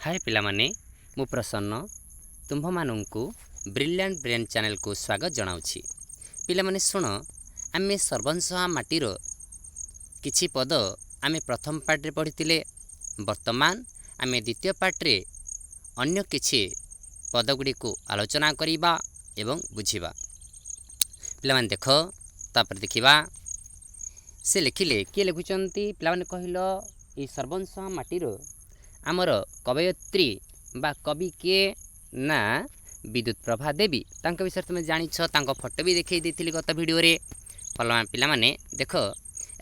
ହାଏ ପିଲାମାନେ, ମୁଁ ପ୍ରସନ୍ନ ତୁମ୍ଭମାନଙ୍କୁ ବ୍ରିଲିଆଣ୍ଟ ବ୍ରେନ୍ ଚ୍ୟାନେଲକୁ ସ୍ୱାଗତ ଜଣାଉଛି। ପିଲାମାନେ, ଶୁଣ, ଆମେ ସର୍ବଂସହା ମାଟିର କିଛି ପଦ ଆମେ ପ୍ରଥମ ପାର୍ଟରେ ପଢ଼ିଥିଲେ। ବର୍ତ୍ତମାନ ଆମେ ଦ୍ୱିତୀୟ ପାର୍ଟରେ ଅନ୍ୟ କିଛି ପଦଗୁଡ଼ିକୁ ଆଲୋଚନା କରିବା ଏବଂ ବୁଝିବା। ପିଲାମାନେ, ଦେଖ, ତାପରେ ଦେଖିବା ସେ ଲେଖିଲେ। କିଏ ଲେଖୁଛନ୍ତି ପିଲାମାନେ, କହିଲ? ଏଇ ସର୍ବଂସହା ମାଟିର ଆମର କବୟିତ୍ରୀ ବା କବି କିଏ ନା ବିଦ୍ୟୁତ ପ୍ରଭା ଦେବୀ। ତାଙ୍କ ବିଷୟରେ ତୁମେ ଜାଣିଛ, ତାଙ୍କ ଫଟୋ ବି ଦେଖାଇ ଦେଇଥିଲି ଗତ ଭିଡ଼ିଓରେ। ଭଲ ପିଲାମାନେ, ଦେଖ,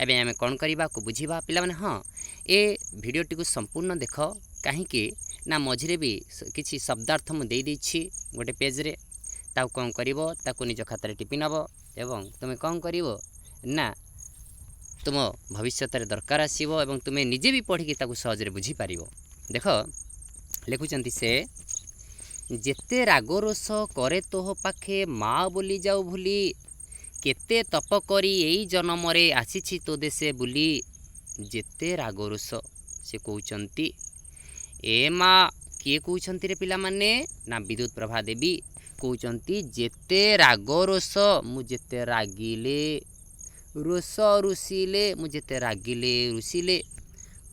ଏବେ ଆମେ କ'ଣ କରିବାକୁ ବୁଝିବା ପିଲାମାନେ। ହଁ, ଏ ଭିଡ଼ିଓଟିକୁ ସମ୍ପୂର୍ଣ୍ଣ ଦେଖ, କାହିଁକି ନା ମଝିରେ ବି କିଛି ଶବ୍ଦାର୍ଥ ମୁଁ ଦେଇଦେଇଛି ଗୋଟେ ପେଜ୍ରେ। ତାକୁ କ'ଣ କରିବ? ତାକୁ ନିଜ ଖାତାରେ ଟିପି ନେବ ଏବଂ ତୁମେ କ'ଣ କରିବ ନା ତୁମ ଭବିଷ୍ୟତରେ ଦରକାର ଆସିବ ଏବଂ ତୁମେ ନିଜେ ବି ପଢ଼ିକି ତାକୁ ସହଜରେ ବୁଝିପାରିବ। ଦେଖ, ଲେଖୁଛନ୍ତି ସେ, ଯେତେ ରାଗ ରୋଷ କରେ ତୋହ ପାଖେ ମା ବୋଲି ଯାଉ ଭୁଲି, କେତେ ତପ କରି ଏଇ ଜନମରେ ଆସିଛି ତୋ ଦେଶେ ବୁଲି। ଯେତେ ରାଗ ରୋଷ, ସେ କହୁଛନ୍ତି, ଏ ମା। କିଏ କହୁଛନ୍ତି ରେ ପିଲାମାନେ? ନା ବିଦ୍ୟୁତ ପ୍ରଭା ଦେବୀ କହୁଛନ୍ତି, ଯେତେ ରାଗ ରୋଷ, ମୁଁ ଯେତେ ରାଗିଲେ, ରୋଷ ରୁଷିଲେ, ମୁଁ ଯେତେ ରାଗିଲେ ରୁଷିଲେ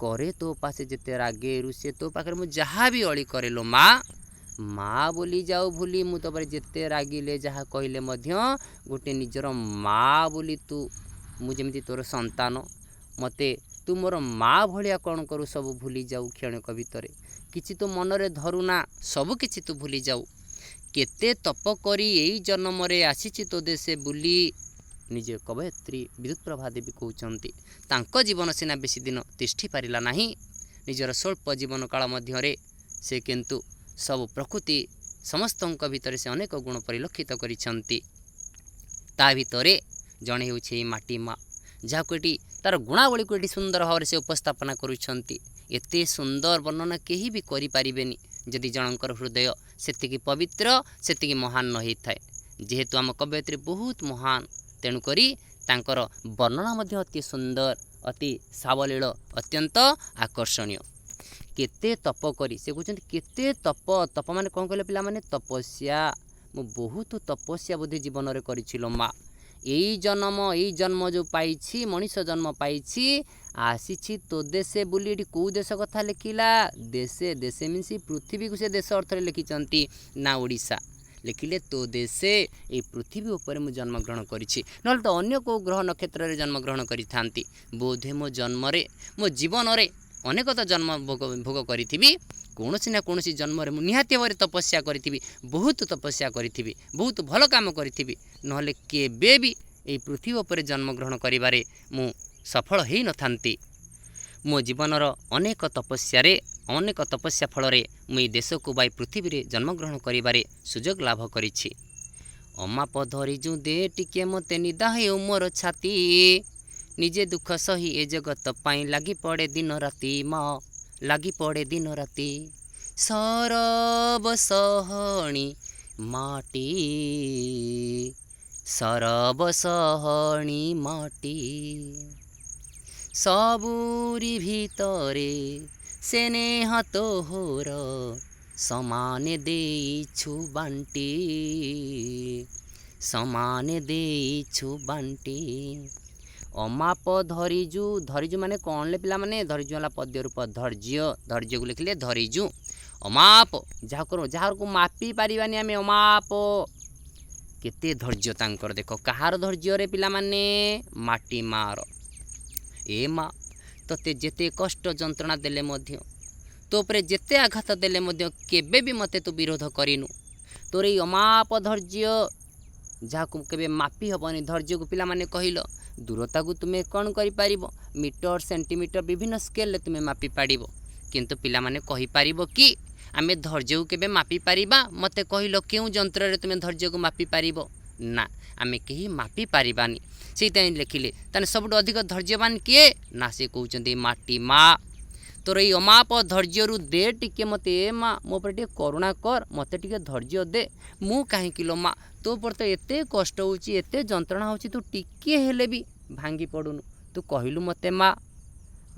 କରେ ତୋ ପାଶେ, ଯେତେ ରାଗେ ରୁଷେ ତୋ ପାଖରେ, ମୁଁ ଯାହା ବି ଅଳି କରେ ଲୋ ମା, ମା ବୋଲି ଯାଉ ଭୁଲି। ମୁଁ ତୋ ଉପରେ ଯେତେ ରାଗିଲେ, ଯାହା କହିଲେ ମଧ୍ୟ ଗୋଟେ ନିଜର ମା ବୋଲି ତୁ, ମୁଁ ଯେମିତି ତୋର ସନ୍ତାନ, ମୋତେ ତୁ ମୋର ମା ଭଳିଆ କ'ଣ କରୁ? ସବୁ ଭୁଲି ଯାଉ କ୍ଷଣକ ଭିତରେ, କିଛି ତୁ ମନରେ ଧରୁନା, ସବୁ କିଛି ତୁ ଭୁଲି ଯାଉ। କେତେ ତପ କରି ଏଇ ଜନ୍ମରେ ଆସିଛି ତୋ ଦେଶେ ବୁଲି। ନିଜେ କବୟିତ୍ରୀ ବିଦ୍ୟୁତ ପ୍ରଭା ଦେବୀ କହୁଛନ୍ତି। ତାଙ୍କ ଜୀବନ ସିନା ବେଶୀ ଦିନ ତିଷ୍ଠି ପାରିଲା ନାହିଁ, ନିଜର ସ୍ୱଳ୍ପ ଜୀବନ କାଳ ମଧ୍ୟରେ ସେ କିନ୍ତୁ ସବୁ ପ୍ରକୃତି ସମସ୍ତଙ୍କ ଭିତରେ ସେ ଅନେକ ଗୁଣ ପରିଲକ୍ଷିତ କରିଛନ୍ତି। ତା ଭିତରେ ଜଣେ ହେଉଛି ଏଇ ମାଟି ମା, ଯାହାକୁ ଏଠି ତାର ଗୁଣାବଳୀକୁ ଏଠି ସୁନ୍ଦର ଭାବରେ ସେ ଉପସ୍ଥାପନା କରୁଛନ୍ତି। ଏତେ ସୁନ୍ଦର ବର୍ଣ୍ଣନା କେହି ବି କରିପାରିବେନି, ଯଦି ଜଣଙ୍କର ହୃଦୟ ସେତିକି ପବିତ୍ର, ସେତିକି ମହାନ ନ ହେଇଥାଏ। ଯେହେତୁ ଆମ କବୟିତ୍ରୀ ବହୁତ ମହାନ, ତେଣୁକରି ତାଙ୍କର ବର୍ଣ୍ଣନା ମଧ୍ୟ ଅତି ସୁନ୍ଦର, ଅତି ସାବଲୀଳ, ଅତ୍ୟନ୍ତ ଆକର୍ଷଣୀୟ। କେତେ ତପ କରି, ସେ କହୁଛନ୍ତି, କେତେ ତପ। ତପ ମାନେ କ'ଣ କହିଲେ ପିଲାମାନେ? ତପସ୍ୟା। ମୁଁ ବହୁତ ତପସ୍ୟା ବୋଧେ ଜୀବନରେ କରିଛି ଲୋ ମା। ଏଇ ଜନ୍ମ, ଏଇ ଜନ୍ମ ଯେଉଁ ପାଇଛି, ମଣିଷ ଜନ୍ମ ପାଇଛି, ଆସିଛି ତୋ ଦେଶେ ବୁଲି। ଏଠି କେଉଁ ଦେଶ କଥା ଲେଖିଲା? ଦେଶେ, ଦେଶେ ମିନ୍ସ ପୃଥିବୀକୁ ସେ ଦେଶ ଅର୍ଥରେ ଲେଖିଛନ୍ତି ନା ଓଡ଼ିଶା ଲେଖିଲେ? ତୋ ଦେଶେ, ଏଇ ପୃଥିବୀ ଉପରେ ମୁଁ ଜନ୍ମଗ୍ରହଣ କରିଛି, ନହେଲେ ତ ଅନ୍ୟ କେଉଁ ଗ୍ରହ ନକ୍ଷତ୍ରରେ ଜନ୍ମଗ୍ରହଣ କରିଥାନ୍ତି ବୋଧେ। ମୋ ଜନ୍ମରେ, ମୋ ଜୀବନରେ ଅନେକ ତ ଜନ୍ମ ଭୋଗ ଭୋଗ କରିଥିବି, କୌଣସି ନା କୌଣସି ଜନ୍ମରେ ମୁଁ ନିହାତି ଭାବରେ ତପସ୍ୟା କରିଥିବି, ବହୁତ ତପସ୍ୟା କରିଥିବି, ବହୁତ ଭଲ କାମ କରିଥିବି, ନହେଲେ କେବେ ବି ଏଇ ପୃଥିବୀ ଉପରେ ଜନ୍ମଗ୍ରହଣ କରିବାରେ ମୁଁ ସଫଳ ହେଇନଥାନ୍ତି। ମୋ ଜୀବନର ଅନେକ ତପସ୍ୟାରେ, ଅନେକ ତପସ୍ୟା ଫଳରେ ମୁଁ ଏଇ ଦେଶକୁ ବା ଏଇ ପୃଥିବୀରେ ଜନ୍ମଗ୍ରହଣ କରିବାରେ ସୁଯୋଗ ଲାଭ କରିଛି। ଅମାପ ଧରିଯୁ ଦେ ଟିକେ ମୋତେ, ନିଦା ହେଉ ମୋର ଛାତି, ନିଜେ ଦୁଃଖ ସହି ଏ ଜଗତ ପାଇଁ ଲାଗି ପଡ଼େ ଦିନ ରାତି ମା, ଲାଗି ପଡ଼େ ଦିନ ରାତି। ସରବ ସହଣୀ ମାଟି, ସରବ ସହଣୀ ମାଟି, ସବୁରି ଭିତରେ ସ୍ନେହ ତୋହର ସମାନେ ଦେଇଛୁ ବାଣ୍ଟି, ସମାନେ ଦେଇଛୁ ବାଣ୍ଟି। ଅମାପ ଧରିଜୁ। ଧରିଜୁ ମାନେ କ'ଣ ଲେ ପିଲାମାନେ? ଧରିଜୁ ହେଲା ପଦ୍ୟ ରୂପ ଧୈର୍ଯ୍ୟ। ଧୈର୍ଯ୍ୟକୁ ଲେଖିଲେ ଧରିଜୁ। ଅମାପ, ଯାହାକୁ ଯାହାକୁ ମାପି ପାରିବାନି ଆମେ, ଅମାପ। କେତେ ଧୈର୍ଯ୍ୟ ତାଙ୍କର ଦେଖ। କାହାର ଧୈର୍ଯ୍ୟରେ ପିଲାମାନେ? ମାଟି ମାର। ଏ ମା, ତୋତେ ଯେତେ କଷ୍ଟ ଯନ୍ତ୍ରଣା ଦେଲେ ମଧ୍ୟ, ତୋ ଉପରେ ଯେତେ ଆଘାତ ଦେଲେ ମଧ୍ୟ, କେବେ ବି ମୋତେ ତୁ ବିରୋଧ କରିନୁ। ତୋର ଏଇ ଅମାପ ଧୈର୍ଯ୍ୟ, ଯାହାକୁ କେବେ ମାପି ହେବନି। ଧୈର୍ଯ୍ୟକୁ ପିଲାମାନେ କହିଲ, ଦୂରତାକୁ ତୁମେ କ'ଣ କରିପାରିବ? ମିଟର, ସେଣ୍ଟିମିଟର, ବିଭିନ୍ନ ସ୍କେଲରେ ତୁମେ ମାପି ପାରିବ। କିନ୍ତୁ ପିଲାମାନେ, କହିପାରିବ କି ଆମେ ଧୈର୍ଯ୍ୟକୁ କେବେ ମାପି ପାରିବା? ମୋତେ କହିଲ, କେଉଁ ଯନ୍ତ୍ରରେ ତୁମେ ଧୈର୍ଯ୍ୟକୁ ମାପି ପାରିବ? ନା, ଆମେ କେହି ମାପି ପାରିବାନି। ସେଇଥିପାଇଁ ଲେଖିଲେ, ତାହେଲେ ସବୁଠୁ ଅଧିକ ଧୈର୍ଯ୍ୟବାନ କିଏ? ନା, ସେ କହୁଛନ୍ତି ମାଟି ମା। ତୋର ଏଇ ଅମାପ ଧୈର୍ଯ୍ୟରୁ ଦେ ଟିକେ ମୋତେ, ଏ ମା, ମୋ ଉପରେ ଟିକେ କରୁଣା କର, ମୋତେ ଟିକେ ଧୈର୍ଯ୍ୟ ଦେ। ମୁଁ କାହିଁକି ଲୋ ମା, ତୋ ଉପରେ ତ ଏତେ କଷ୍ଟ ହେଉଛି, ଏତେ ଯନ୍ତ୍ରଣା ହେଉଛି, ତୁ ଟିକିଏ ହେଲେ ବି ଭାଙ୍ଗି ପଡ଼ୁନୁ। ତୁ କହିଲୁ ମୋତେ ମା,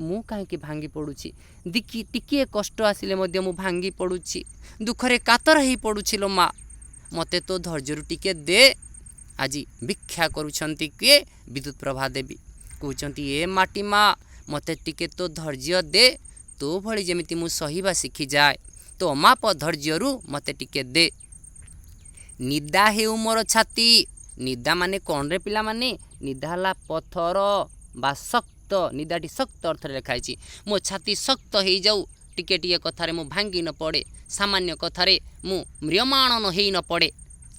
ମୁଁ କାହିଁକି ଭାଙ୍ଗି ପଡ଼ୁଛି? ଦିକି ଟିକିଏ କଷ୍ଟ ଆସିଲେ ମଧ୍ୟ ମୁଁ ଭାଙ୍ଗି ପଡ଼ୁଛି, ଦୁଃଖରେ କାତର ହେଇ ପଡ଼ୁଛି। ଲୋ ମା, ମୋତେ ତୋ ଧୈର୍ଯ୍ୟରୁ ଟିକେ ଦେ। ଆଜି ଭିକ୍ଷା କରୁଛନ୍ତି କିଏ? ବିଦ୍ୟୁତ ପ୍ରଭା ଦେବୀ କହୁଛନ୍ତି, ଏ ମାଟି ମା, ମୋତେ ଟିକେ ତୋ ଧୈର୍ଯ୍ୟ ଦେ, ତୋ ଭଳି ଯେମିତି ମୁଁ ସହିବା ଶିଖିଯାଏ, ତୋ ଅମାପ ଧୈର୍ଯ୍ୟରୁ ମୋତେ ଟିକେ ଦେ। ନିଦା ହେଉ ମୋର ଛାତି। ନିଦା ମାନେ କ'ଣରେ ପିଲାମାନେ? ନିଦା ହେଲା ପଥର ବା ଶକ୍ତ। ନିଦାଟି ଶକ୍ତ ଅର୍ଥରେ ଲେଖା ହେଇଛି। ମୋ ଛାତି ଶକ୍ତ ହେଇଯାଉ, ଟିକେ ଟିକେ କଥାରେ ମୁଁ ଭାଙ୍ଗି ନ ପଡ଼େ, ସାମାନ୍ୟ କଥାରେ ମୁଁ ମ୍ରିୟମାଣ ନ ହେଇ ନ ପଡ଼େ।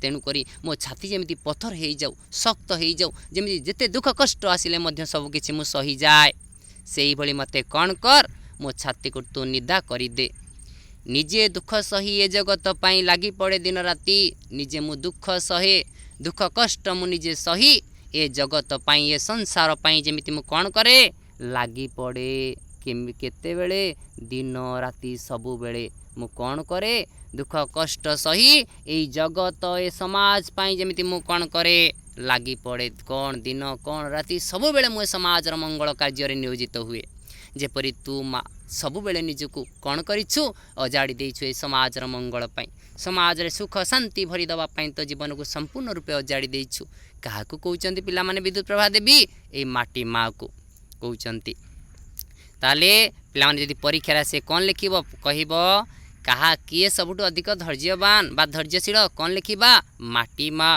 ତେଣୁକରି ମୋ ଛାତି ଯେମିତି ପଥର ହେଇଯାଉ, ଶକ୍ତ ହେଇଯାଉ, ଯେମିତି ଯେତେ ଦୁଃଖ କଷ୍ଟ ଆସିଲେ ମଧ୍ୟ ସବୁକିଛି ମୁଁ ସହିଯାଏ, ସେଇଭଳି ମୋତେ କ'ଣ କର, ମୋ ଛାତିକୁ ତୁ ନିଦା କରିଦେ। ନିଜେ ଦୁଃଖ ସହି ଏ ଜଗତ ପାଇଁ ଲାଗି ପଡ଼େ ଦିନ ରାତି। ନିଜେ ମୁଁ ଦୁଃଖ ସହେ, ଦୁଃଖ କଷ୍ଟ ମୁଁ ନିଜେ ସହି ଏ ଜଗତ ପାଇଁ, ଏ ସଂସାର ପାଇଁ ଯେମିତି ମୁଁ କ'ଣ କରେ, ଲାଗି ପଡ଼େ। କେତେବେଳେ? ଦିନ ରାତି ସବୁବେଳେ ମୁଁ କ'ଣ କରେ, ଦୁଃଖ କଷ୍ଟ ସହି ଏଇ ଜଗତ, ଏ ସମାଜ ପାଇଁ ଯେମିତି ମୁଁ କ'ଣ କରେ, ଲାଗି ପଡ଼େ। କ'ଣ ଦିନ କ'ଣ ରାତି ସବୁବେଳେ ମୁଁ ଏ ସମାଜର ମଙ୍ଗଳ କାର୍ଯ୍ୟରେ ନିୟୋଜିତ ହୁଏ। ଯେପରି ତୁ ମା ସବୁବେଳେ ନିଜକୁ କ'ଣ କରିଛୁ, ଅଜାଡ଼ି ଦେଇଛୁ ଏ ସମାଜର ମଙ୍ଗଳ ପାଇଁ, ସମାଜରେ ସୁଖ ଶାନ୍ତି ଭରି ଦେବା ପାଇଁ ତୋ ଜୀବନକୁ ସମ୍ପୂର୍ଣ୍ଣ ରୂପେ ଅଜାଡ଼ି ଦେଇଛୁ। କାହାକୁ କହୁଛନ୍ତି ପିଲାମାନେ? ବିଦ୍ୟୁତ ପ୍ରଭା ଦେବୀ ଏଇ ମାଟି ମାଆକୁ କହୁଛନ୍ତି। ତାହେଲେ ପିଲାମାନେ, ଯଦି ପରୀକ୍ଷାରେ ଆସେ କ'ଣ ଲେଖିବ କହିବ? କାହା କିଏ ସବୁଠୁ ଅଧିକ ଧୈର୍ଯ୍ୟବାନ ବା ଧୈର୍ଯ୍ୟଶୀଳ? କ'ଣ ଲେଖିବା? ମାଟି ମା।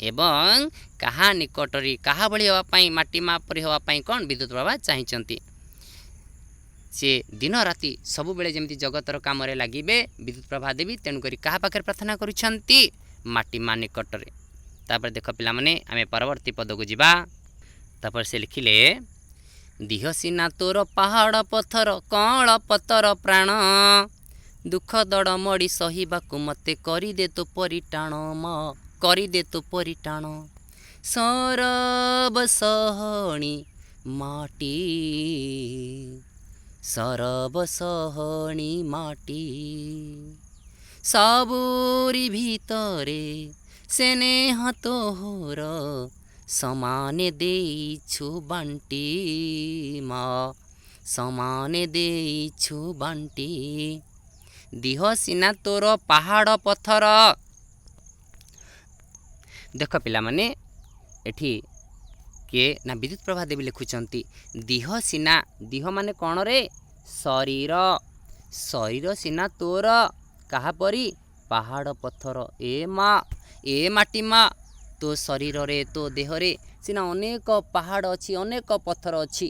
ଏବଂ କାହା ନିକଟରେ, କାହା ଭଳି ହେବା ପାଇଁ, ମାଟି ମା ପରି ହେବା ପାଇଁ କ'ଣ ବିଦ୍ୟୁତ ପ୍ରଭା ଚାହିଁଛନ୍ତି? ସେ ଦିନ ରାତି ସବୁବେଳେ ଯେମିତି ଜଗତର କାମରେ ଲାଗିବେ ବିଦ୍ୟୁତ ପ୍ରଭା ଦେବୀ, ତେଣୁକରି କାହା ପାଖରେ ପ୍ରାର୍ଥନା କରୁଛନ୍ତି? ମାଟି ମା ନିକଟରେ। ତାପରେ ଦେଖ ପିଲାମାନେ, ଆମେ ପରବର୍ତ୍ତୀ ପଦକୁ ଯିବା। ତାପରେ ସେ ଲେଖିଲେ, ଦିହ ସିନା ତୋର ପାହାଡ଼ ପଥର କଅଁଳ ପତର ପ୍ରାଣ, ଦୁଃଖ ଦଡ଼ମଡ଼ି ସହିବାକୁ ମୋତେ କରିଦେ ତୋ ପରି ଟାଣ, ମା କରିଦେ ତୋ ପରି ଟାଣ। ସରବ ସହଣୀ ମାଟି, ସରବ ସହଣୀ ମାଟି, ସବୁରି ଭିତରେ ସ୍ନେହ ତୋହର ସମାନେ ଦେଇଛୁ ବାଣ୍ଟି, ମା ସମାନେ ଦେଇଛୁ ବାଣ୍ଟି। ଦିହ ସିନା ତୋର ପାହାଡ଼ ପଥର। ଦେଖ ପିଲାମାନେ, ଏଠି କିଏ ନା ବିଦ୍ୟୁତ ପ୍ରଭା ଦେବୀ ଲେଖୁଛନ୍ତି, ଦିହ ସିନା, ଦିହ ମାନେ କ'ଣ ରେ? ଶରୀର। ଶରୀର ସିନା ତୋର କାହା ପରି? ପାହାଡ଼ ପଥର। ଏ ମା, ଏ ମାଟି ମା, ତୋ ଶରୀରରେ, ତୋ ଦେହରେ ସିନା ଅନେକ ପାହାଡ଼ ଅଛି, ଅନେକ ପଥର ଅଛି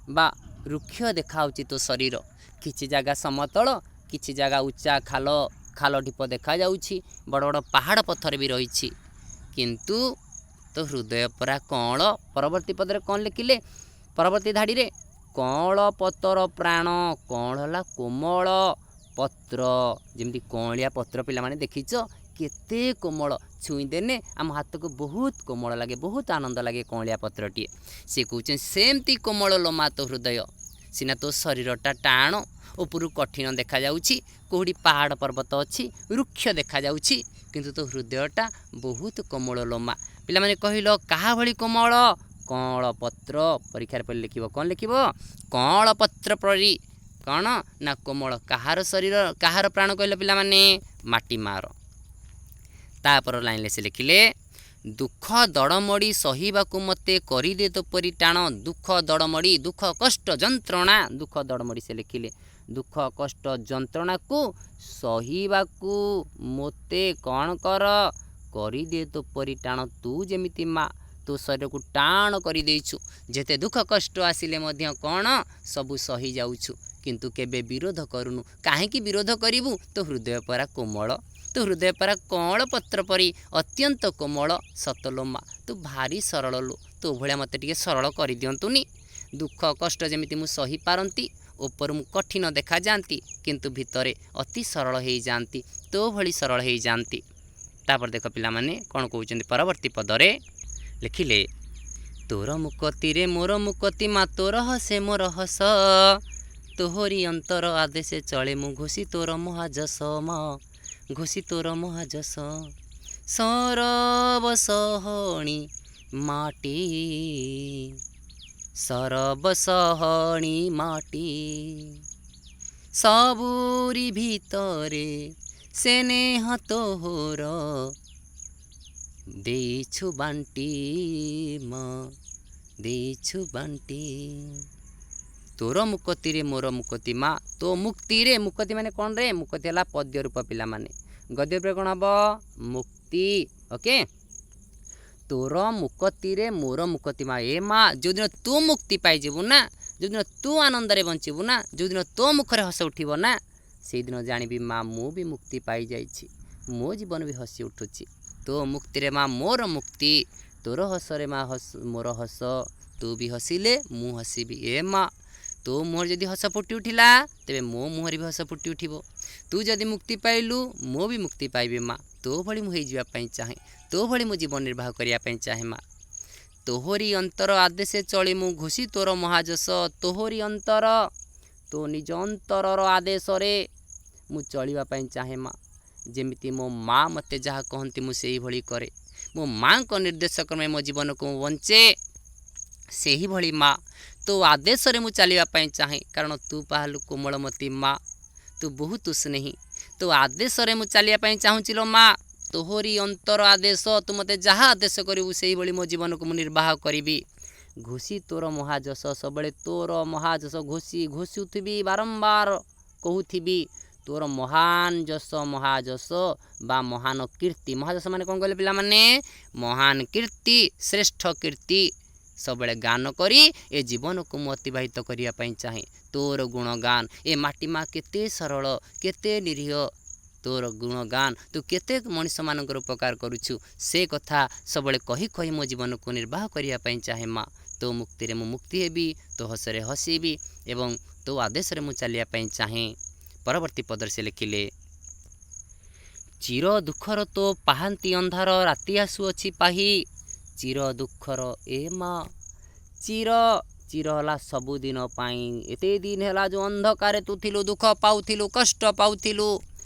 ବା ବୃକ୍ଷ ଦେଖାହେଉଛି ତୋ ଶରୀର। କିଛି ଜାଗା ସମତଳ, କିଛି ଜାଗା ଉଚ୍ଚା ଖାଲ ଖାଲ ଢିପ ଦେଖାଯାଉଛି, ବଡ଼ ବଡ଼ ପାହାଡ଼ ପଥର ବି ରହିଛି, କିନ୍ତୁ ତୋ ହୃଦୟ ପରା କଅଁଳ। ପରବର୍ତ୍ତୀ ପଦରେ କ'ଣ ଲେଖିଲେ? ପରବର୍ତ୍ତୀ ଧାଡ଼ିରେ କଅଁଳ ପତର ପ୍ରାଣ। କଅଁଳ ହେଲା କୋମଳ ପତ୍ର, ଯେମିତି କଅଁଳିଆ ପତ୍ର ପିଲାମାନେ ଦେଖିଛ, କେତେ କୋମଳ, ଛୁଇଁ ଦେନେ ଆମ ହାତକୁ ବହୁତ କୋମଳ ଲାଗେ, ବହୁତ ଆନନ୍ଦ ଲାଗେ କଅଁଳିଆ ପତ୍ରଟିଏ। ସେ କହୁଛନ୍ତି ସେମିତି କୋମଳ ଲୋମା ତୋ ହୃଦୟ। ସିନା ତୋ ଶରୀରଟା ଟାଣ, ଉପରୁ କଠିନ ଦେଖାଯାଉଛି, କେଉଁଠି ପାହାଡ଼ ପର୍ବତ ଅଛି, ବୃକ୍ଷ ଦେଖାଯାଉଛି, କିନ୍ତୁ ତୋ ହୃଦୟଟା ବହୁତ କୋମଳ ଲୋମା। ପିଲାମାନେ କହିଲ, କାହା ଭଳି କୋମଳ? କଅଁଳ ପତ୍ର। ପରୀକ୍ଷାରେ ପଡ଼ିଲେ ଲେଖିବ, କ'ଣ ଲେଖିବ? କଅଁଳ ପତ୍ର ପରି କ'ଣ ନା କୋମଳ କାହାର ଶରୀର, କାହାର ପ୍ରାଣ କହିଲ ପିଲାମାନେ? ମାଟି ମାର। ତାପର ଲାଇନ୍ରେ ସେ ଲେଖିଲେ, ଦୁଃଖ ଦଡ଼ମଡ଼ି ସହିବାକୁ ମୋତେ କରିଦେ ତୋ ପରି ଟାଣ। ଦୁଃଖ ଦଡ଼ମଡ଼ି, ଦୁଃଖ କଷ୍ଟ ଯନ୍ତ୍ରଣା, ଦୁଃଖ ଦଡ଼ମଡ଼ି ସେ ଲେଖିଲେ, ଦୁଃଖ କଷ୍ଟ ଯନ୍ତ୍ରଣାକୁ ସହିବାକୁ ମୋତେ କ'ଣ କର, କରିଦେ ତୋ ପରି ଟାଣ। ତୁ ଯେମିତି ମା ତୋ ଶରୀରକୁ ଟାଣ କରିଦେଇଛୁ, ଯେତେ ଦୁଃଖ କଷ୍ଟ ଆସିଲେ ମଧ୍ୟ କ'ଣ ସବୁ ସହିଯାଉଛୁ, କିନ୍ତୁ କେବେ ବିରୋଧ କରୁନୁ। କାହିଁକି ବିରୋଧ କରିବୁ? ତୋ ହୃଦୟ ପରା କୋମଳ, ତୋ ହୃଦୟ ପରା କଅଁଳ ପତ୍ର ପରି ଅତ୍ୟନ୍ତ କୋମଳ। ସତଲୋମା, ତୁ ଭାରି ସରଳ ଲୋ, ତୋ ଭଳିଆ ମୋତେ ଟିକେ ସରଳ କରିଦିଅନ୍ତୁନି। ଦୁଃଖ କଷ୍ଟ ଯେମିତି ମୁଁ ସହିପାରନ୍ତି, ଉପରୁ ମୁଁ କଠିନ ଦେଖାଯାଆନ୍ତି କିନ୍ତୁ ଭିତରେ ଅତି ସରଳ ହେଇଯାଆନ୍ତି, ତୋ ଭଳି ସରଳ ହେଇଯାଆନ୍ତି। ତାପରେ ଦେଖ ପିଲାମାନେ, କ'ଣ କହୁଛନ୍ତି? ପରବର୍ତ୍ତୀ ପଦରେ ଲେଖିଲେ, ତୋର ମୁକତିରେ ମୋର ମୁକତି ମା, ତୋର ହସେ ମୋର ହସ, ତୋହରି ଅନ୍ତର ଆଦେଶେ ଚଳେ ମୁଁ ଘୋଷି ତୋର ମହାଯଶ, ମା ଘୋଷି ତୋର ମହାଯଶ। ସରବ ସହଣୀ ମାଟି, ସରବସହଣୀ ମାଟି। ସବୁରି ଭିତରେ ସ୍ନେହ ତୋହର ଦେଇଛୁ ବାଣ୍ଟି ମା, ଦେଇଛୁ ବାଣ୍ଟି। ତୋର ମୁକତିରେ ମୋର ମୁକତି ମା। ତୋ ମୁକ୍ତିରେ ମୁକତି ମାନେ କ'ଣ ରେ? ମୁକତି ହେଲା ପଦ୍ୟ ରୂପ ପିଲାମାନେ। ଗଦ୍ୟ ରୂପରେ କ'ଣ ହବ? ମୁକ୍ତି। ଓକେ, ତୋର ମୁକତିରେ ମୋର ମୁକତି ମା। ଏ ମା, ଯେଉଁଦିନ ତୁ ମୁକ୍ତି ପାଇଯିବୁ ନା, ଯେଉଁଦିନ ତୁ ଆନନ୍ଦରେ ବଞ୍ଚିବୁ ନା, ଯେଉଁଦିନ ତୋ ମୁଖରେ ହସ ଉଠିବ ନା, ସେଇଦିନ ଜାଣିବି ମା ମୁଁ ବି ମୁକ୍ତି ପାଇଯାଇଛି, ମୋ ଜୀବନ ବି ହସି ଉଠୁଛି। ତୋ ମୁକ୍ତିରେ ମା ମୋର ମୁକ୍ତି, ତୋର ହସରେ ମା ହସ ମୋର ହସ। ତୁ ବି ହସିଲେ ମୁଁ ହସିବି। ଏ ମା, ତୋ ମୁହଁରେ ଯଦି ହସ ଫୁଟି ଉଠିଲା, ତେବେ ମୋ ମୁହଁରେ ବି ହସ ଫୁଟି ଉଠିବ। ତୁ ଯଦି ମୁକ୍ତି ପାଇଲୁ, ମୁଁ ବି ମୁକ୍ତି ପାଇବି ମା। ତୋ ଭଳି ମୁଁ ହେଇଯିବା ପାଇଁ ଚାହେଁ, ତୋ ଭଳି ମୁଁ ଜୀବନ ନିର୍ବାହ କରିବା ପାଇଁ ଚାହେଁ ମା। ତୋହରି ଅନ୍ତର ଆଦେଶେ ଚଳି ମୁଁ ଘୋଷି ତୋର ମହାଯଶ। ତୋହରି ଅନ୍ତର, ତୋ ନିଜ ଅନ୍ତରର ଆଦେଶରେ ମୁଁ ଚଳିବା ପାଇଁ ଚାହେଁ ମା। ଯେମିତି ମୋ ମା ମୋତେ ଯାହା କହନ୍ତି ମୁଁ ସେଇଭଳି କରେ, ମୋ ମାଆଙ୍କ ନିର୍ଦ୍ଦେଶ କ୍ରମେ ମୋ ଜୀବନକୁ ମୁଁ ବଞ୍ଚେ, ସେହିଭଳି ମା ତୋ ଆଦେଶରେ ମୁଁ ଚାଲିବା ପାଇଁ ଚାହେଁ। କାରଣ ତୁ ପାହାଲୁ କୋମଳମତୀ ମା, ତୁ ବହୁତ ସ୍ନେହୀ। ତୋ ଆଦେଶରେ ମୁଁ ଚାଲିବା ପାଇଁ ଚାହୁଁଛି ଲୋ ମା। ତୋହରି ଅନ୍ତର ଆଦେଶ, ତୁ ମୋତେ ଯାହା ଆଦେଶ କରିବୁ ସେଇଭଳି ମୋ ଜୀବନକୁ ମୁଁ ନିର୍ବାହ କରିବି। ଘୋଷି ତୋର ମହାଯଶ, ସବୁବେଳେ ତୋର ମହାଯଶ ଘୋଷି ଘୋଷୁଥିବି, ବାରମ୍ବାର କହୁଥିବି ତୋର ମହାନ ଯଶ। ମହାଯଶ ବା ମହାନ କୀର୍ତ୍ତି। ମହାଯଶ ମାନେ କ'ଣ କହିଲେ ପିଲାମାନେ? ମହାନ କୀର୍ତ୍ତି, ଶ୍ରେଷ୍ଠ କୀର୍ତ୍ତି ସବୁବେଳେ ଗାନ କରି ଏ ଜୀବନକୁ ମୁଁ ଅତିବାହିତ କରିବା ପାଇଁ ଚାହେଁ। ତୋର ଗୁଣଗାନ, ଏ ମାଟି ମା କେତେ ସରଳ, କେତେ ନିରୀହ, ତୋର ଗୁଣଗାନ, ତୁ କେତେ ମଣିଷମାନଙ୍କର ଉପକାର କରୁଛୁ, ସେ କଥା ସବୁବେଳେ କହି କହି ମୋ ଜୀବନକୁ ନିର୍ବାହ କରିବା ପାଇଁ ଚାହେଁ ମା। ତୋ ମୁକ୍ତିରେ ମୁଁ ମୁକ୍ତି ହେବି, ତୋ ହସରେ ହସିବି ଏବଂ ତୋ ଆଦେଶରେ ମୁଁ ଚାଲିବା ପାଇଁ ଚାହେଁ। ପରବର୍ତ୍ତୀ ପଦରେ ସେ ଲେଖିଲେ, ଚିର ଦୁଃଖର ତୋ ପାହାନ୍ତି ଅନ୍ଧାର ରାତି ଆସୁଅଛି ପାହି। ଚିର ଦୁଃଖର, ଏ ମା, ଚିର, ଚିର ହେଲା ସବୁଦିନ ପାଇଁ। ଏତେ ଦିନ ହେଲା ଯେଉଁ ଅନ୍ଧକାରେ ତୁ ଥିଲୁ, ଦୁଃଖ ପାଉଥିଲୁ, କଷ୍ଟ ପାଉଥିଲୁ,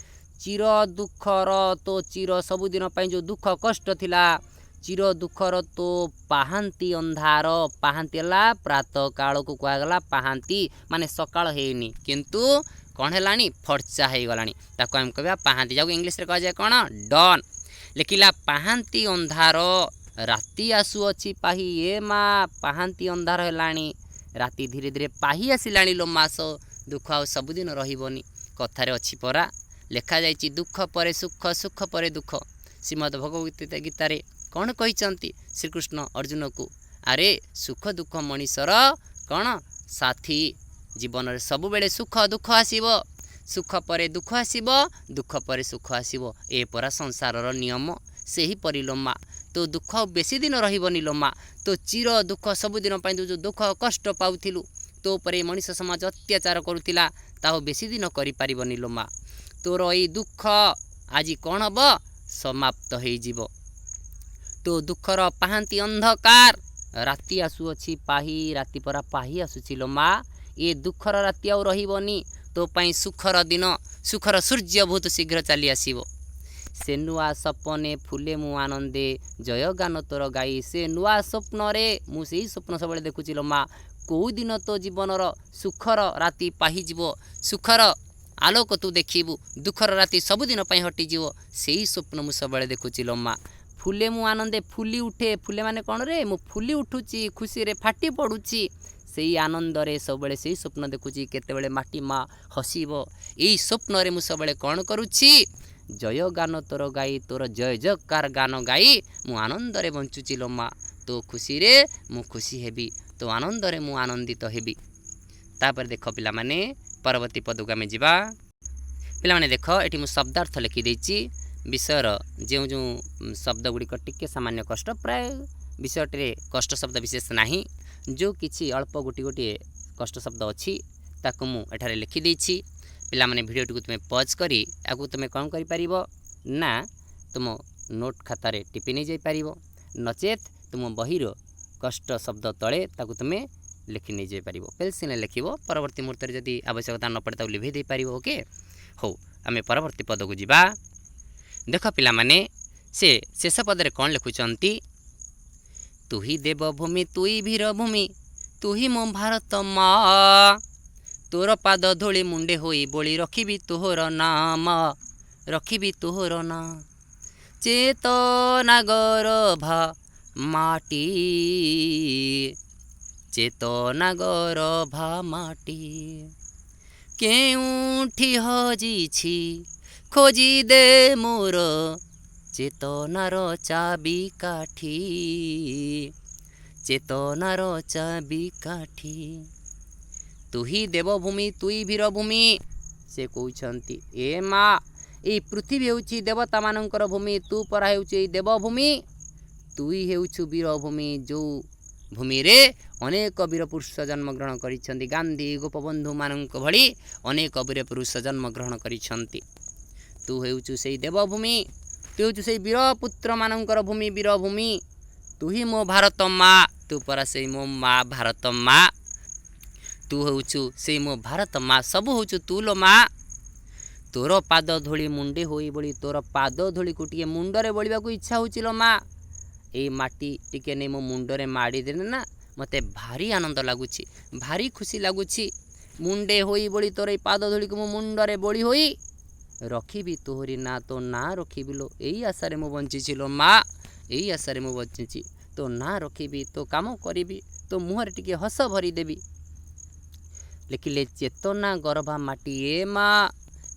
ଚିର ଦୁଃଖର ତୋ, ଚିର ସବୁଦିନ ପାଇଁ ଯେଉଁ ଦୁଃଖ କଷ୍ଟ ଥିଲା, ଚିର ଦୁଃଖର ତୋ ପାହାନ୍ତି ଅନ୍ଧାର। ପାହାନ୍ତି ହେଲା ପ୍ରାତଃ କାଳକୁ କୁହାଗଲା ପାହାନ୍ତି, ମାନେ ସକାଳ ହେଇନି କିନ୍ତୁ କ'ଣ ହେଲାଣି? ଫର୍ଚା ହେଇଗଲାଣି, ତାକୁ ଆମେ କହିବା ପାହାନ୍ତି, ଯାହାକୁ ଇଂଲିଶରେ କୁହାଯାଏ କ'ଣ? ଡନ୍। ଲେଖିଲା ପାହାନ୍ତି ଅନ୍ଧାର ରାତି ଆସୁଅଛି ପାହି। ଏ ମା, ପାହାନ୍ତି ଅନ୍ଧାର ହେଲାଣି, ରାତି ଧୀରେ ଧୀରେ ପାହି ଆସିଲାଣି ଲୋ ମାସ, ଦୁଃଖ ଆଉ ସବୁଦିନ ରହିବନି। କଥାରେ ଅଛି ପରା, ଲେଖାଯାଇଛି ଦୁଃଖ ପରେ ସୁଖ, ସୁଖ ପରେ ଦୁଃଖ। ଶ୍ରୀମଦ ଭଗବତ ଗୀତାରେ କ'ଣ କହିଛନ୍ତି ଶ୍ରୀକୃଷ୍ଣ ଅର୍ଜୁନକୁ? ଆରେ ସୁଖ ଦୁଃଖ ମଣିଷର କ'ଣ ସାଥୀ। ଜୀବନରେ ସବୁବେଳେ ସୁଖ ଦୁଃଖ ଆସିବ, ସୁଖ ପରେ ଦୁଃଖ ଆସିବ, ଦୁଃଖ ପରେ ସୁଖ ଆସିବ, ଏ ପରା ସଂସାରର ନିୟମ। ସେହିପରି ଲୋ ମା, ତୋ ଦୁଃଖ ବେଶୀ ଦିନ ରହିବନି ଲୋ ମା। ତୋ ଚିର ଦୁଃଖ, ସବୁଦିନ ପାଇଁ ତୁ ଯେଉଁ ଦୁଃଖ କଷ୍ଟ ପାଉଥିଲୁ, ତୋ ଉପରେ ମଣିଷ ସମାଜ ଅତ୍ୟାଚାର କରୁଥିଲା, ତା ଆଉ ବେଶୀ ଦିନ କରିପାରିବନି ଲୋ ମା। ତୋର ଏଇ ଦୁଃଖ ଆଜି କ'ଣ ହେବ? ସମାପ୍ତ ହେଇଯିବ। ତୋ ଦୁଃଖର ପାହାନ୍ତି ଅନ୍ଧକାର ରାତି ଆସୁଅଛି ପାହି। ରାତି ପରା ପାହି ଆସୁଛି ଲୋ ମା, ଏ ଦୁଃଖର ରାତି ଆଉ ରହିବନି। ତୋ ପାଇଁ ସୁଖର ଦିନ, ସୁଖର ସୂର୍ଯ୍ୟ ବହୁତ ଶୀଘ୍ର ଚାଲି ଆସିବ। ସେ ନୂଆ ସପନେ ଫୁଲେ ମୁଁ ଆନନ୍ଦେ ଜୟ ଗାନ ତୋର ଗାଇ। ସେ ନୂଆ ସ୍ୱପ୍ନରେ ମୁଁ ସେଇ ସ୍ୱପ୍ନ ସବୁବେଳେ ଦେଖୁଛି ଲୋ ମା, କେଉଁଦିନ ତୋ ଜୀବନର ସୁଖର ରାତି ପାହିଯିବ, ସୁଖର ଆଲୋକ ତୁ ଦେଖିବୁ, ଦୁଃଖର ରାତି ସବୁଦିନ ପାଇଁ ହଟିଯିବ, ସେଇ ସ୍ୱପ୍ନ ମୁଁ ସବୁବେଳେ ଦେଖୁଛି ଲୋ ମା। ଫୁଲେ ମୁଁ ଆନନ୍ଦେ, ଫୁଲି ଉଠେ। ଫୁଲେ ମାନେ କ'ଣ ରେ? ମୁଁ ଫୁଲି ଉଠୁଛି, ଖୁସିରେ ଫାଟି ପଡ଼ୁଛି ସେଇ ଆନନ୍ଦରେ। ସବୁବେଳେ ସେଇ ସ୍ୱପ୍ନ ଦେଖୁଛି କେତେବେଳେ ମାଟି ମା ହସିବ। ଏଇ ସ୍ୱପ୍ନରେ ମୁଁ ସବୁବେଳେ କ'ଣ କରୁଛି? ଜୟ ଗାନ ତୋର ଗାଇ, ତୋର ଜୟ ଜୟକାର ଗାନ ଗାଇ ମୁଁ ଆନନ୍ଦରେ ବଞ୍ଚୁଛି ଲୋ ମା। ତୋ ଖୁସିରେ ମୁଁ ଖୁସି ହେବି, ତୋ ଆନନ୍ଦରେ ମୁଁ ଆନନ୍ଦିତ ହେବି। ତାପରେ ଦେଖ ପିଲାମାନେ, ପରବର୍ତ୍ତୀ ପଦକୁ ଆମେ ଯିବା। ପିଲାମାନେ ଦେଖ, ଏଠି ମୁଁ ଶବ୍ଦାର୍ଥ ଲେଖିଦେଇଛି। ବିଷୟର ଯେଉଁ ଯେଉଁ ଶବ୍ଦ ଗୁଡ଼ିକ ଟିକେ ସାମାନ୍ୟ କଷ୍ଟ, ପ୍ରାୟ ବିଷୟଟିରେ କଷ୍ଟ ଶବ୍ଦ ବିଶେଷ ନାହିଁ, ଯେଉଁ କିଛି ଅଳ୍ପ ଗୋଟିଏ ଗୋଟିଏ କଷ୍ଟ ଶବ୍ଦ ଅଛି ତାକୁ ମୁଁ ଏଠାରେ ଲେଖିଦେଇଛି। ପିଲାମାନେ, ଭିଡ଼ିଓଟିକୁ ତୁମେ ପଜ୍ କରି ଆକୁ ତୁମେ କ'ଣ କରିପାରିବ ନା ତୁମ ନୋଟ୍ ଖାତାରେ ଟିପି ନେଇଯାଇପାରିବ, ନଚେତ୍ ତୁମ ବହିର କଷ୍ଟ ଶବ୍ଦ ତଳେ ତାକୁ ତୁମେ ଲେଖି ନେଇଯାଇପାରିବ। ପେନସିଲ୍ରେ ଲେଖିବ, ପରବର୍ତ୍ତୀ ମୁହୂର୍ତ୍ତରେ ଯଦି ଆବଶ୍ୟକତା ନ ପଡ଼େ ତାକୁ ଲିଭେଇ ଦେଇପାରିବ। ଓକେ, ହଉ, ଆମେ ପରବର୍ତ୍ତୀ ପଦକୁ ଯିବା। ଦେଖ ପିଲାମାନେ, ସେ ଶେଷ ପଦରେ କ'ଣ ଲେଖୁଛନ୍ତି? ତୁହି ଦେବଭୂମି ତୁଇ ଭୀରଭୂମି ତୁହି ମୋ ଭାରତ ମା। ତୋର ପାଦ ଧୂଳି ମୁଣ୍ଡେ ହୋଇ ବୋଳି ରଖିବି ତୋହର ନାମ, ରଖିବି ତୋହର ନାଁ। ଚେତନା ଗରଭା ମାଟି, ଚେତନା ଗରଭା ମାଟି, କେଉଁଠି ହଜିଛି ଖୋଜିଦେ ମୋର ଚେତନାର ଚାବି କାଠି, ଚେତନାର ଚାବି କାଠି। ତୁହି ଦେବଭୂମି, ତୁଇ ବୀରଭୂମି। ସେ କହୁଛନ୍ତି, ଏ ମା, ଏଇ ପୃଥିବୀ ହେଉଛି ଦେବତାମାନଙ୍କର ଭୂମି, ତୁ ପରା ହେଉଛୁ ଏଇ ଦେବଭୂମି, ତୁଇ ହେଉଛୁ ବୀରଭୂମି, ଯେଉଁ ଭୂମିରେ ଅନେକ ବୀରପୁରୁଷ ଜନ୍ମଗ୍ରହଣ କରିଛନ୍ତି। ଗାନ୍ଧୀ, ଗୋପବନ୍ଧୁମାନଙ୍କ ଭଳି ଅନେକ ବୀରପୁରୁଷ ଜନ୍ମଗ୍ରହଣ କରିଛନ୍ତି। ତୁ ହେଉଛୁ ସେଇ ଦେବଭୂମି, ତୁ ହେଉଛୁ ସେଇ ବୀରପୁତ୍ରମାନଙ୍କର ଭୂମି, ବୀରଭୂମି। ତୁ ହିଁ ମୋ ଭାରତ ମା, ତୁ ପରା ସେଇ ମୋ ମା ଭାରତ ମା। ତୁ ହେଉଛୁ ସେଇ ମୋ ଭାରତ ମା, ସବୁ ହେଉଛୁ ତୁ ଲୋ ମା। ତୋର ପାଦ ଧୂଳି ମୁଣ୍ଡେ ହୋଇ ବୋଳି, ତୋର ପାଦ ଧୂଳିକୁ ଟିକେ ମୁଣ୍ଡରେ ବୋଳିବାକୁ ଇଚ୍ଛା ହେଉଛି ଲୋ ମା। ଏଇ ମାଟି ଟିକେ ନେଇ ମୋ ମୁଣ୍ଡରେ ମାଡ଼ିଦେଲେ ନା ମୋତେ ଭାରି ଆନନ୍ଦ ଲାଗୁଛି, ଭାରି ଖୁସି ଲାଗୁଛି। ମୁଣ୍ଡେ ହୋଇ ବୋଳି, ତୋର ଏଇ ପାଦ ଧୂଳିକୁ ମୁଁ ମୁଣ୍ଡରେ ବୋଳି ହୋଇ ରଖିବି ତୋହରି ନାଁ, ତୋ ନାଁ ରଖିବି ଲୋ। ଏଇ ଆଶାରେ ମୁଁ ବଞ୍ଚିଛି ଲୋ ମା, ଏଇ ଆଶାରେ ମୁଁ ବଞ୍ଚିଛି। ତୋ ନାଁ ରଖିବି, ତୋ କାମ କରିବି, ତୋ ମୁହଁରେ ଟିକେ ହସ ଭରିଦେବି। ଲେଖିଲେ ଚେତନା ଗର୍ଭା ମାଟି, ଏ ମା,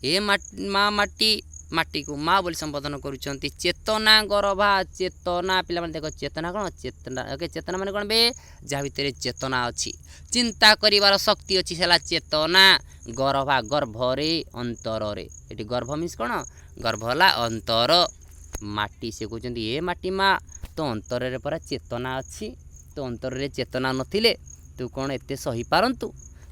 ଏ ମା ମାଟି, ମାଟିକୁ ମା ବୋଲି ସମ୍ବୋଧନ କରୁଛନ୍ତି। ଚେତନା ଗର୍ଭା, ଚେତନା। ପିଲାମାନେ ଦେଖ, ଚେତନା କ'ଣ? ଚେତନା, ଓକେ, ଚେତନା ମାନେ କ'ଣ ବେ? ଯାହା ଭିତରେ ଚେତନା ଅଛି, ଚିନ୍ତା କରିବାର ଶକ୍ତି ଅଛି, ହେଲା ଚେତନା। ଗର୍ଭା, ଗର୍ଭରେ, ଅନ୍ତରରେ। ଏଠି ଗର୍ଭ ମିନ୍ସ କ'ଣ? ଗର୍ଭ ହେଲା ଅନ୍ତର। ମାଟି, ସେ କହୁଛନ୍ତି, ଏ ମାଟି ମା, ତୋ ଅନ୍ତରରେ ପରା ଚେତନା ଅଛି। ତୋ ଅନ୍ତରରେ ଚେତନା ନଥିଲେ ତୁ କ'ଣ ଏତେ ସହିପାରନ୍ତୁ?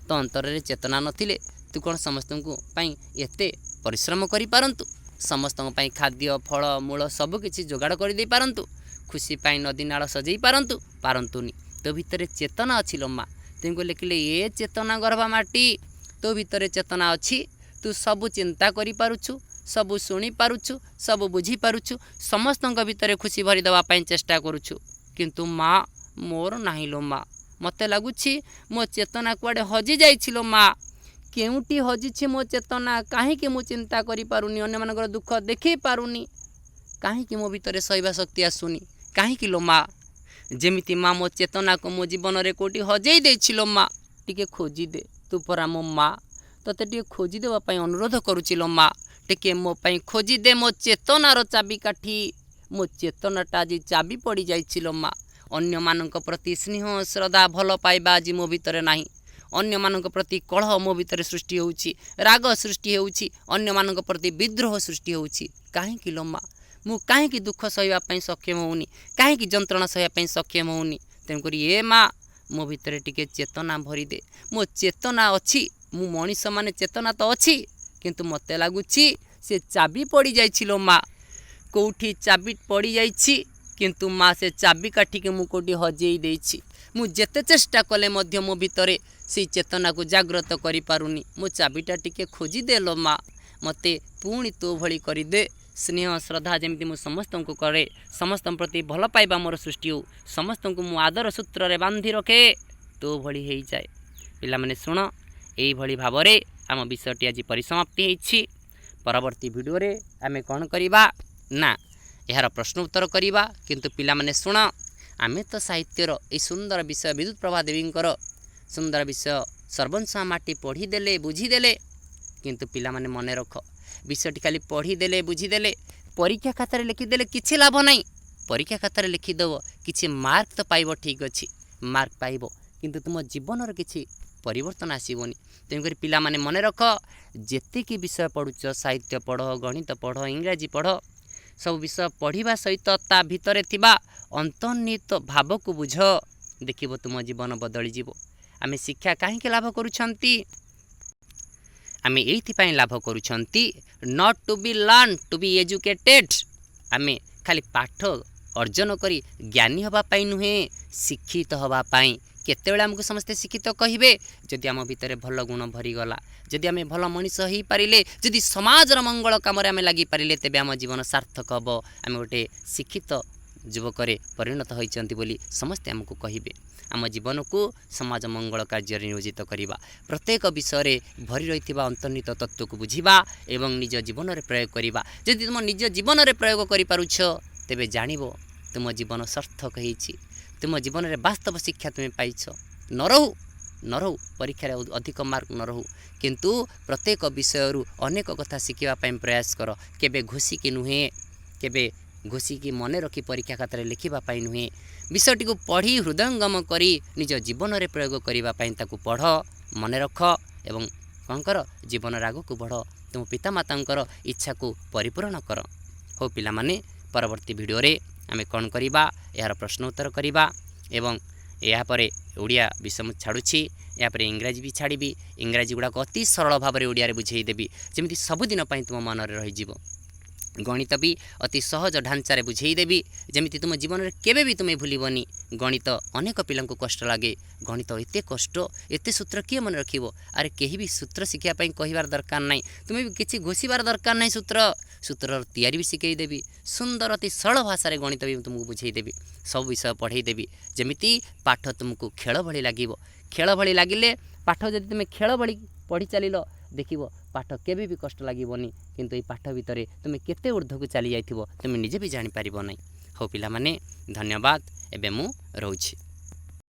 ତୋ ଅନ୍ତରରେ ଚେତନା ନଥିଲେ ତୁ କ'ଣ ସମସ୍ତଙ୍କୁ ପାଇଁ ଏତେ ପରିଶ୍ରମ କରିପାରନ୍ତୁ? ସମସ୍ତଙ୍କ ପାଇଁ ଖାଦ୍ୟ, ଫଳ, ମୂଳ ସବୁକିଛି ଯୋଗାଡ଼ କରିଦେଇପାରନ୍ତୁ? ଖୁସି ପାଇଁ ନଦୀ ନାଳ ସଜେଇ ପାରନ୍ତୁ? ପାରନ୍ତୁନି। ତୋ ଭିତରେ ଚେତନା ଅଛି ଲୋ ମା। ତେଣୁ ଲେଖିଲେ, ଏ ଚେତନା ଗର୍ଭା ମାଟି, ତୋ ଭିତରେ ଚେତନା ଅଛି, ତୁ ସବୁ ଚିନ୍ତା କରିପାରୁଛୁ, ସବୁ ଶୁଣିପାରୁଛୁ, ସବୁ ବୁଝିପାରୁଛୁ, ସମସ୍ତଙ୍କ ଭିତରେ ଖୁସି ଭରି ଦେବା ପାଇଁ ଚେଷ୍ଟା କରୁଛୁ। କିନ୍ତୁ ମା, ମୋର ନାହିଁ ଲୋ ମା। ମୋତେ ଲାଗୁଛି ମୋ ଚେତନା କୁଆଡ଼େ ହଜିଯାଇଛି ଲୋ ମା। କେଉଁଠି ହଜିଛି ମୋ ଚେତନା? କାହିଁକି ମୁଁ ଚିନ୍ତା କରିପାରୁନି? ଅନ୍ୟମାନଙ୍କର ଦୁଃଖ ଦେଖିପାରୁନି କାହିଁକି? ମୋ ଭିତରେ ସହିବା ଶକ୍ତି ଆସୁନି କାହିଁକି ଲୋ ମା? ଯେମିତି ମା, ମୋ ଚେତନାକୁ ମୋ ଜୀବନରେ କେଉଁଠି ହଜେଇ ଦେଇଛି ଲୋ ମା, ଟିକେ ଖୋଜିଦେ। ତୁ ପରା ମୋ ମା, ତୋତେ ଟିକେ ଖୋଜିଦେବା ପାଇଁ ଅନୁରୋଧ କରୁଛି ଲୋ ମା। ଟିକେ ମୋ ପାଇଁ ଖୋଜିଦେ ମୋ ଚେତନାର ଚାବିକାଠି। ମୋ ଚେତନାଟା ଆଜି ଚାବି ପଡ଼ିଯାଇଛି ଲୋ ମା। ଅନ୍ୟମାନଙ୍କ ପ୍ରତି ସ୍ନେହ, ଶ୍ରଦ୍ଧା, ଭଲ ପାଇବା ଆଜି ମୋ ଭିତରେ ନାହିଁ। ଅନ୍ୟମାନଙ୍କ ପ୍ରତି କଳହ ମୋ ଭିତରେ ସୃଷ୍ଟି ହେଉଛି, ରାଗ ସୃଷ୍ଟି ହେଉଛି, ଅନ୍ୟମାନଙ୍କ ପ୍ରତି ବିଦ୍ରୋହ ସୃଷ୍ଟି ହେଉଛି। କାହିଁକି ଲୋ ମା? ମୁଁ କାହିଁକି ଦୁଃଖ ସହିବା ପାଇଁ ସକ୍ଷମ ହେଉନି? କାହିଁକି ଯନ୍ତ୍ରଣା ସହିବା ପାଇଁ ସକ୍ଷମ ହେଉନି? ତେଣୁକରି ଏ ମା, ମୋ ଭିତରେ ଟିକେ ଚେତନା ଭରିଦେ। ମୋ ଚେତନା ଅଛି, ମୁଁ ମଣିଷ ମାନେ ଚେତନା ତ ଅଛି, କିନ୍ତୁ ମୋତେ ଲାଗୁଛି ସେ ଚାବି ପଡ଼ିଯାଇଛି ଲୋ ମା। କେଉଁଠି ଚାବି ପଡ଼ିଯାଇଛି, କିନ୍ତୁ ମା, ସେ ଚାବି କାଠିକି ମୁଁ କେଉଁଠି ହଜେଇ ଦେଇଛି। ମୁଁ ଯେତେ ଚେଷ୍ଟା କଲେ ମଧ୍ୟ ମୋ ଭିତରେ ସେଇ ଚେତନାକୁ ଜାଗ୍ରତ କରିପାରୁନି। ମୋ ଚାବିଟା ଟିକେ ଖୋଜିଦେ ଲୋ ମା। ମୋତେ ପୁଣି ତୋ ଭଳି କରିଦେ। ସ୍ନେହ ଶ୍ରଦ୍ଧା ଯେମିତି ମୁଁ ସମସ୍ତଙ୍କୁ କରେ, ସମସ୍ତଙ୍କ ପ୍ରତି ଭଲ ପାଇବା ମୋର ସୃଷ୍ଟି ହେଉ, ସମସ୍ତଙ୍କୁ ମୁଁ ଆଦର ସୂତ୍ରରେ ବାନ୍ଧି ରଖେ, ତୋ ଭଳି ହେଇଯାଏ। ପିଲାମାନେ ଶୁଣ, ଏଇଭଳି ଭାବରେ ଆମ ବିଷୟଟି ଆଜି ପରିସମାପ୍ତି ହେଇଛି। ପରବର୍ତ୍ତୀ ଭିଡ଼ିଓରେ ଆମେ କ'ଣ କରିବା ନା ଏହାର ପ୍ରଶ୍ନ ଉତ୍ତର କରିବା। କିନ୍ତୁ ପିଲାମାନେ ଶୁଣ, ଆମେ ତ ସାହିତ୍ୟର ଏଇ ସୁନ୍ଦର ବିଷୟ, ବିଦ୍ୟୁତ ପ୍ରଭା ଦେବୀଙ୍କର ସୁନ୍ଦର ବିଷୟ ସର୍ବଂସହା ମାଟି ପଢ଼ିଦେଲେ, ବୁଝିଦେଲେ। କିନ୍ତୁ ପିଲାମାନେ ମନେ ରଖ, ବିଷୟଟି ଖାଲି ପଢ଼ିଦେଲେ, ବୁଝିଦେଲେ, ପରୀକ୍ଷା ଖାତାରେ ଲେଖିଦେଲେ କିଛି ଲାଭ ନାହିଁ। ପରୀକ୍ଷା ଖାତାରେ ଲେଖିଦେବ, କିଛି ମାର୍କ ତ ପାଇବ, ଠିକ୍ ଅଛି, ମାର୍କ ପାଇବ, କିନ୍ତୁ ତୁମ ଜୀବନର କିଛି ପରିବର୍ତ୍ତନ ଆସିବନି। ତେଣୁକରି ପିଲାମାନେ ମନେ ରଖ, ଯେତିକି ବିଷୟ ପଢ଼ୁଛ, ସାହିତ୍ୟ ପଢ଼, ଗଣିତ ପଢ଼, ଇଂରାଜୀ ପଢ଼, ସବୁ ବିଷୟ ପଢ଼ିବା ସହିତ ତା ଭିତରେ ଥିବା ଅନ୍ତର୍ନିହିତ ଭାବକୁ ବୁଝ, ଦେଖିବ ତୁମ ଜୀବନ ବଦଳିଯିବ। ଆମେ ଶିକ୍ଷା କାହିଁକି ଲାଭ କରୁଛନ୍ତି? ଆମେ ଏଇଥିପାଇଁ ଲାଭ କରୁଛନ୍ତି, not to be learn, to be educated. ଆମେ ଖାଲି ପାଠ ଅର୍ଜନ କରି ଜ୍ଞାନୀ ହେବା ପାଇଁ ନୁହେଁ, ଶିକ୍ଷିତ ହେବା ପାଇଁ। କେତେବେଳେ ଆମକୁ ସମସ୍ତେ ଶିକ୍ଷିତ କହିବେ? ଯଦି ଆମ ଭିତରେ ଭଲ ଗୁଣ ଭରିଗଲା, ଯଦି ଆମେ ଭଲ ମଣିଷ ହେଇପାରିଲେ, ଯଦି ସମାଜର ମଙ୍ଗଳ କାମରେ ଆମେ ଲାଗିପାରିଲେ, ତେବେ ଆମ ଜୀବନ ସାର୍ଥକ ହେବ, ଆମେ ଗୋଟେ ଶିକ୍ଷିତ ଯୁବକରେ ପରିଣତ ହୋଇଛନ୍ତି ବୋଲି ସମସ୍ତେ ଆମକୁ କହିବେ। ଆମ ଜୀବନକୁ ସମାଜ ମଙ୍ଗଳ କାର୍ଯ୍ୟରେ ନିୟୋଜିତ କରିବା, ପ୍ରତ୍ୟେକ ବିଷୟରେ ଭରି ରହିଥିବା ଅନ୍ତର୍ନିହିତ ତତ୍ତ୍ୱକୁ ବୁଝିବା ଏବଂ ନିଜ ଜୀବନରେ ପ୍ରୟୋଗ କରିବା। ଯଦି ତୁମ ନିଜ ଜୀବନରେ ପ୍ରୟୋଗ କରିପାରୁଛ, ତେବେ ଜାଣିବ ତୁମ ଜୀବନ ସାର୍ଥକ ହେଇଛି, ତୁମ ଜୀବନରେ ବାସ୍ତବ ଶିକ୍ଷା ତୁମେ ପାଇଛ। ନ ରହୁ ନ ରହୁ, ପରୀକ୍ଷାରେ ଅଧିକ ମାର୍କ ନ ରହୁ, କିନ୍ତୁ ପ୍ରତ୍ୟେକ ବିଷୟରୁ ଅନେକ କଥା ଶିଖିବା ପାଇଁ ପ୍ରୟାସ କର। କେବେ ଘୋଷିକି ନୁହେଁ, କେବେ ଘୋଷିକି ମନେ ରଖି ପରୀକ୍ଷା ଖାତାରେ ଲେଖିବା ପାଇଁ ନୁହେଁ, ବିଷୟଟିକୁ ପଢ଼ି ହୃଦୟଙ୍ଗମ କରି ନିଜ ଜୀବନରେ ପ୍ରୟୋଗ କରିବା ପାଇଁ ତାକୁ ପଢ଼, ମନେ ରଖ ଏବଂ କ'ଣ କର, ଜୀବନରେ ଆଗକୁ ବଢ଼, ତୁମ ପିତାମାତାଙ୍କର ଇଚ୍ଛାକୁ ପରିପୂରଣ କର। ହଉ ପିଲାମାନେ, ପରବର୍ତ୍ତୀ ଭିଡ଼ିଓରେ ଆମେ କ'ଣ କରିବା? ଏହାର ପ୍ରଶ୍ନ ଉତ୍ତର କରିବା ଏବଂ ଏହାପରେ ଓଡ଼ିଆ ବିଷୟ ମୁଁ ଛାଡ଼ୁଛି, ଏହାପରେ ଇଂରାଜୀ ବି ଛାଡ଼ିବି। ଇଂରାଜୀ ଗୁଡ଼ାକ ଅତି ସରଳ ଭାବରେ ଓଡ଼ିଆରେ ବୁଝେଇ ଦେବି, ଯେମିତି ସବୁଦିନ ପାଇଁ ତୁମ ମନରେ ରହିଯିବ। ଗଣିତ ବି ଅତି ସହଜ ଢାଞ୍ଚାରେ ବୁଝେଇ ଦେବି, ଯେମିତି ତୁମ ଜୀବନରେ କେବେ ବି ତୁମେ ଭୁଲିବନି। ଗଣିତ ଅନେକ ପିଲାଙ୍କୁ କଷ୍ଟ ଲାଗେ। ଗଣିତ ଏତେ କଷ୍ଟ, ଏତେ ସୂତ୍ର କିଏ ମନେ ରଖିବ? ଆରେ, କେହି ବି ସୂତ୍ର ଶିଖିବା ପାଇଁ କହିବାର ଦରକାର ନାହିଁ, ତୁମେ ବି କିଛି ଘୋଷିବାର ଦରକାର ନାହିଁ। ସୂତ୍ରର ତିଆରି ବି ଶିଖେଇ ଦେବି ସୁନ୍ଦର, ଅତି ସରଳ ଭାଷାରେ ଗଣିତ ବି ତୁମକୁ ବୁଝେଇ ଦେବି। ସବୁ ବିଷୟ ପଢ଼େଇ ଦେବି, ଯେମିତି ପାଠ ତୁମକୁ ଖେଳ ଭଳି ଲାଗିବ। ଖେଳ ଭଳି ଲାଗିଲେ ପାଠ, ଯଦି ତୁମେ ଖେଳ ଭଳି ପଢ଼ି ଚାଲିଲ, ଦେଖିବ ପାଠ କେବେ ବି କଷ୍ଟ ଲାଗିବନି। କିନ୍ତୁ ଏଇ ପାଠ ଭିତରେ ତୁମେ କେତେ ଉର୍ଦ୍ଧ୍ୱକୁ ଚାଲି ଯାଇଥିବ, ତୁମେ ନିଜେ ବି ଜାଣିପାରିବ ନାହିଁ। ହଉ ପିଲାମାନେ, ଧନ୍ୟବାଦ। ଏବେ ମୁଁ ରହୁଛି।